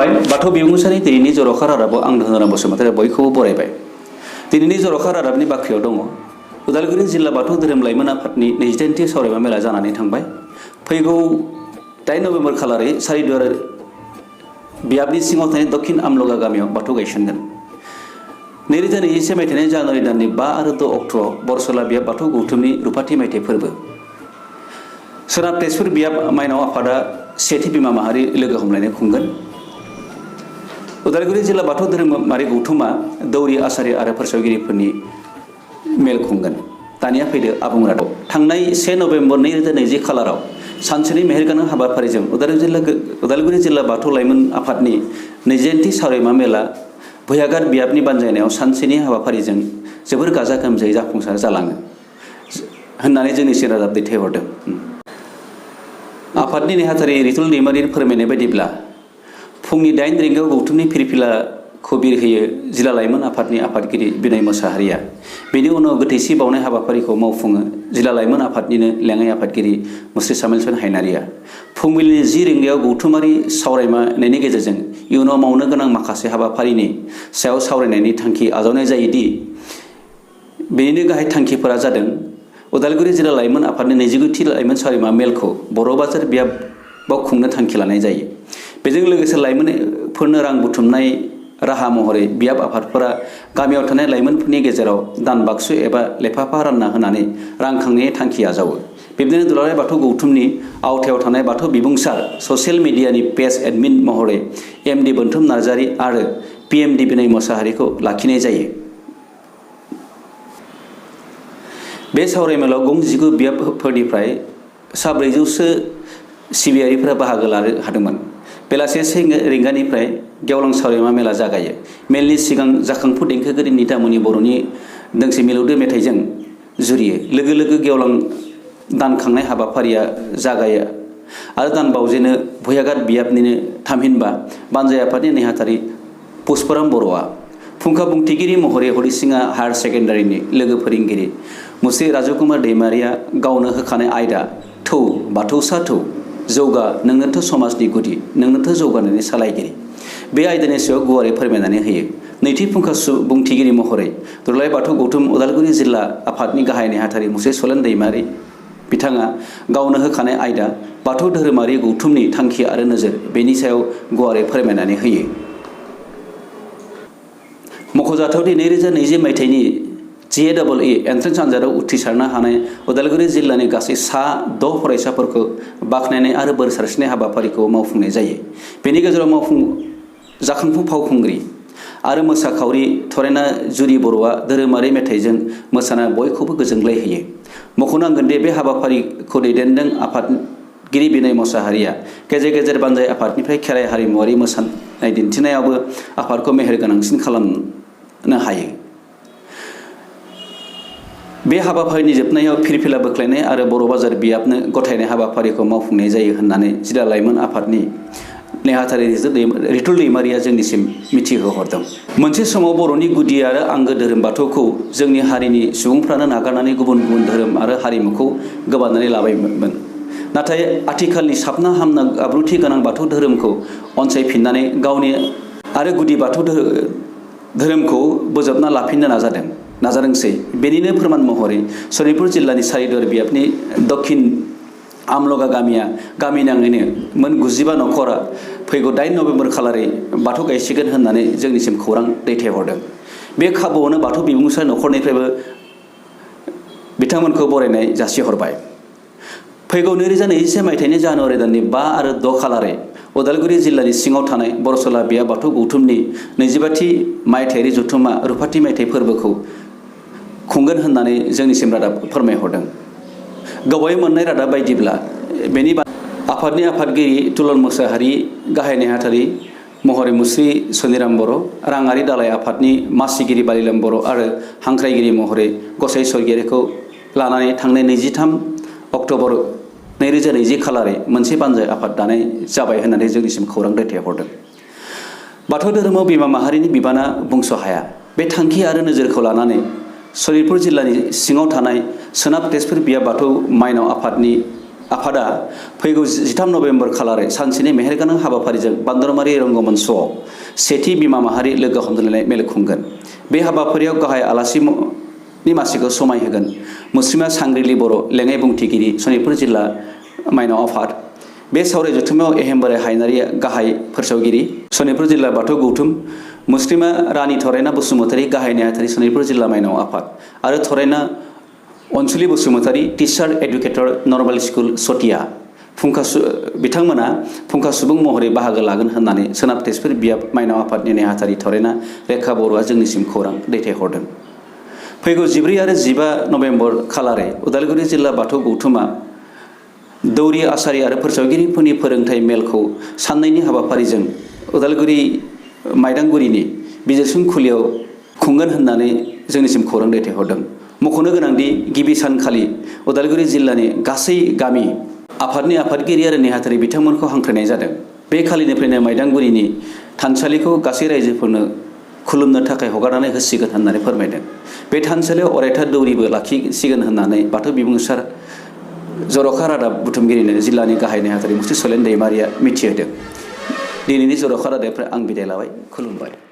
खुलुमबाय बाथौ बिबुंसारनि दिनैनि जर'खा रादाबाव आं धोनराम बसुमतारी बयखौबो बरायबाय। दिनैनि जर'खा रादाबनि बाख्रियाव दङ उदालगुरि जिल्ला बाथौ धोरोम लाइमोन आफादनि 28थि सावरायमा मेला जानानै थांबाय। फैगौ 8 नभेम्बर खालारै सारिदुवार बियाबनि सिङाव थानाय दक्षिण आमलगा गामियाव बाथौ गायसनगोन। 2021 मायथाइनि जानुवारि दाननि 5 आरो 6 अक्ट'आव बरसला बियाब बाथौ गौथुमनि रुफाथि मायथाइ फोरबो। सोनाब तेजपुर बियाब माइनाव आफादा सेथि बिमा माहारि लोगो हमलायनाय खुंगोन। उदालगुरि जिल्ला बाथौ धोरोमारि गौथुमा दौरि आसारि आरो फोसावगिरिफोरनि मेल खुंगोन। दानिया फैदो आबुं रादाब। थांनाय 1 नभेम्बर 2020 खालाराव सानसेनि मेहेरगोनां हाबाफारिजों उदालगुरि जिल्ला बाथौ लाइमोन आफादनि 28थि सावरायमा मेला भुयागार बियाबनि बानजायनायाव सानसेनि हाबाफारिजों जोबोर गाजा गोमजायै जाफुंसार जालाङो होननानै जोंनिसिम रादाब दैथायहरदों। आफादनि नेहाथारि रितुल दैमारिनि फोरमायनाय बायदिब्ला फुंनि 8 रिंगायाव गौथुमनि फिरफिलाखौ बिरहोयो जिल्ला लाइमोन आफादनि आफादगिरि बिनय मोसाहारिया। बेनि उनाव गोथैसि बावनाय हाबाफारिखौ मावफुङो जिल्ला लाइमोन आफादनिनो लेङाइ आफादगिरि मुस्रि सामेलसन हायनारिया। फुंबिलिनि 10 रिंगायाव गौथुमारि सावरायमानायनि गेजेरजों इयुनाव मावनो गोनां माखासे हाबाफारिनि सायाव सावरायनायनि थांखि आजावनाय जायोदि बेनिनो गाहाय थांखिफोरा जादों उदालगुरि जिल्ला लाइमोन आफादनि 29थि लाइमोन सावरायमा मेलखौ बर' बाजार बियाबाव खुंनो थांखि लानाय जायो। बेजों लोगोसे लाइमोनफोरनो रां बुथुमनाय राहा महरै बियाब आफादफोरा गामियाव थानाय लाइमोनफोरनि गेजेराव दान बाक्सु एबा लेफाफा रानना होनानै रां खांनायनि थांखि आजावो। बिब्दिनो दुलाराय बाथौ गौथुमनि आवथायाव थानाय बाथौ बिबुंसार ससियेल मिडियानि पेज एडमिन महरै एमडि बोनथुम नार्जारि आरो पिएमडि बिनय मोसाहारिखौ लाखिनाय जायो। बे सावरायमेलाव गं 19 बियाबफोरनिफ्राय 400सो सिबियारिफोरा बाहागो लानो हादोंमोन। बेलासे 1 रिंगानिफ्राय गेवलां सावरायमा मेला जागायो। मेलनि सिगां जाखांफु देंखोगिरि नितामनि बर'नि दोंसे मिलौदो मेथाइजों जुरियो। लोगो लोगो गेवलां दान खांनाय हाबाफारिया जागायो आरो दान बावजेनो भुयागार बियाबनिनो थामहिनबा बानजाय आफादनि नेहाथारि पुष्पराम बर'आ। फुंखा बुंथिगिरि महरै हरिसिङा हायार सेकेन्डारिनि लोगो फोरोंगिरि मुस्रि राजुकुमार दैमारिया गावनो होखानाय आयदा थौ बाथौसा थौ जौगा नोंनोथ' समाजनि गुदि नोंनोथ' जौगानायनि सालायगिरि बे आयदानि सायाव गुवारै फोरमायनानै होयो। नैथि फुंखा बुंथिगिरि महरै दुलाराय बाथौ गौथुम उदालगुरि जिल्ला आफादनि गाहाय नेहाथारि मुस्रि सलेन दैमारि बिथाङा गावनो होखानाय आयदा बाथौ धोरोमारि गौथुमनि थांखि आरो नोजोर बेनि सायाव गुवारै फोरमायनानै होयो। मख'जाथावदि 2020 मायथाइनि GAEE एन्ट्रेन्स आनजादाव उथ्रिसारनो हानाय उदालगुरि जिल्लानि गासै 6 फरायसाफोरखौ बाख्नायनाय आरो बोर सारस्रिनाय हाबाफारिखौ मावफुंनाय जायो। बेनि गेजेराव जाखांफु फावखुंग्रि आरो मोसाखावरि थरेना जुरि बर'आ धोरोमारि मेथाइजों मोसाना बयखौबो गोजोनग्लाय होयो। मख'नांगोन दि बे हाबाफारिखौ दैदेनदों आफादगिरि बिनय मोसाहारिया। गेजेर गेजेर बानजाय आफादनिफ्राय खेराइ हारिमुवारि मोसानाय दिन्थिनायावबो आफादखौ मेहेरगोनांसिन खालामनो हायो। बे हाबाफारिनि जोबनायाव फिरफिला बोख्लायनाय आरो बर' बाजार बियाबनो गथायनाय हाबाफारिखौ मावफुंनाय जायो होननानै जिल्ला लाइमोन आफादनि नेहाथारि रितुल दैमारिया जोंनिसिम मिथिहोहरदों। मोनसे समाव बर'नि गुदि आरो आंगो धोरोम बाथौखौ जोंनि हारिनि सुबुंफ्रानो नागारनानै गुबुन गुबुन धोरोम आरो हारिमुखौ गोबानानै लाबायमोन। नाथाय आथिखालनि साबना हामना आब्रुथि गोनां बाथौ धोरोमखौ अनसायफिननानै गावनि आरो गुदि बाथौ धोरोमखौ बोजबना लाफिननो नाजादोंसै। बेनिनो फोरमान महरै सनितपुर जिल्लानि सारिदुवार बियाबनि दक्षिण आमलगा गामि नाङैनो मोन 95 नखरा फैगौ 8 नभेम्बर खालारै बाथौ गायसिगोन होननानै जोंनिसिम खौरां दैथायहरदों। बे खाबुआवनो बाथौ बिबुंसार नखरनिफ्रायबो बिथांमोनखौ बरायनाय जासिहरबाय। फैगौ 2021 मायथाइनि जानुवारि दाननि 5 आरो 6 खालारै उदालगुरि जिल्लानि सिङाव थानाय बरसला बियाब बाथौ गौथुमनि 25थि मायथाइयारि जथुम्मा रुफाथि मायथाइ फोरबोखौ खुंगोन होननानै जोंनिसिम रादाब फोरमायहरदों। गोबावै मोननाय रादाब बायदिब्ला बेनि आफादनि आफादगिरि तुलन मोसाहारि, गाहाय नेहाथारि महरै मुस्रि सनिराम बर', राङारि दालाय आफादनि मासिगिरि बालिराम बर' आरो हांख्रायगिरि महरै गसाइ सरगियारिखौ लानानै थांनाय 23 अक्ट'बर 2020 खालारै मोनसे बानजाय आफाद दानाय जाबाय होननानै जोंनिसिम खौरां दैथायहरदों। बाथौ धोरोमाव बिमा माहारिनि बिबाना बुंस' हाया। बे थांखि आरो नोजोरखौ लानानै सनितपुर जिल्लानि सिङाव थानाय सोनाब तेजपुर बियाब बाथौ माइनाव आफादनि आफादा फैगौ 13 नभेम्बर खालारै सानसेनि मेहेरगोनां हाबाफारिजों बान्दरमारि रंगमन्चआव सेथि बिमा माहारि लोगो हमलायनाय मेल खुंगोन। बे हाबाफारियाव गाहाय आलासिनि मासिखौ समायहोगोन मुस्लिमा सांग्रिली बर' लेङाइ बुंथिगिरि सनितपुर जिल्ला माइनाव आफाद। बे सावराय जथुमाव एहेमबारे हायनारि गाहाय फोसावगिरि सनितपुर जिल्ला बाथौ गौथुम, मुस्लिमा रानि थरायना बसुमतारी गाहाय नेहाथारि सनितपुर जिल्ला माइनाव आफाद आरो थरायना अनसुलि Basumatary teacher educator normal school सतिया बिथांमोना फुंखा सुबुं महरै बाहागो लागोन होननानै सोनाब तेजपुर बियाब माइनाव आफादनि नेहाथारि थरायना रेखा बर'आ जोंनिसिम खौरां दैथायहरदों। फैगौ 14 आरो 15 नभेम्बर खालारै उदालगुरि जिल्ला बाथौ गौथुमा दौरि आसारि आरो फोसावगिरिफोरनि फोरोंथाइ मेलखौ साननैनि हाबाफारिजों उदालगुरि माइदांगुरिनि बिजिरसुं खुलियाव खुंगोन होननानै जोंनिसिम खौरां दैथायहरदों। मख'नो गोनांदि गिबि सानखालि उदालगुरि जिल्लानि गासै गामि आफादनि आफादगिरि आरो नेहाथारि बिथांमोनखौ हांख्रायनाय जादों। बे खालिनिफ्रायनो माइदांगुरिनि थानसालिखौ गासै रायजोफोरनो खुलुमनो थाखाय हगारनानै होसिगोन होननानै फोरमायदों। बे थानसालियाव अरायथा दौरिबो लाखिसिगोन होननानै बाथौ बिबुंसार जर'खा रादाब बुथुमगिरिनो जिल्लानि गाहाय नेहाथारि मुस्रि सलेन दैमारिया मिथिहोदों। दिनैनि जर'खा रादाबनिफ्राय आं बिदाय लाबाय। खुलुमबाय।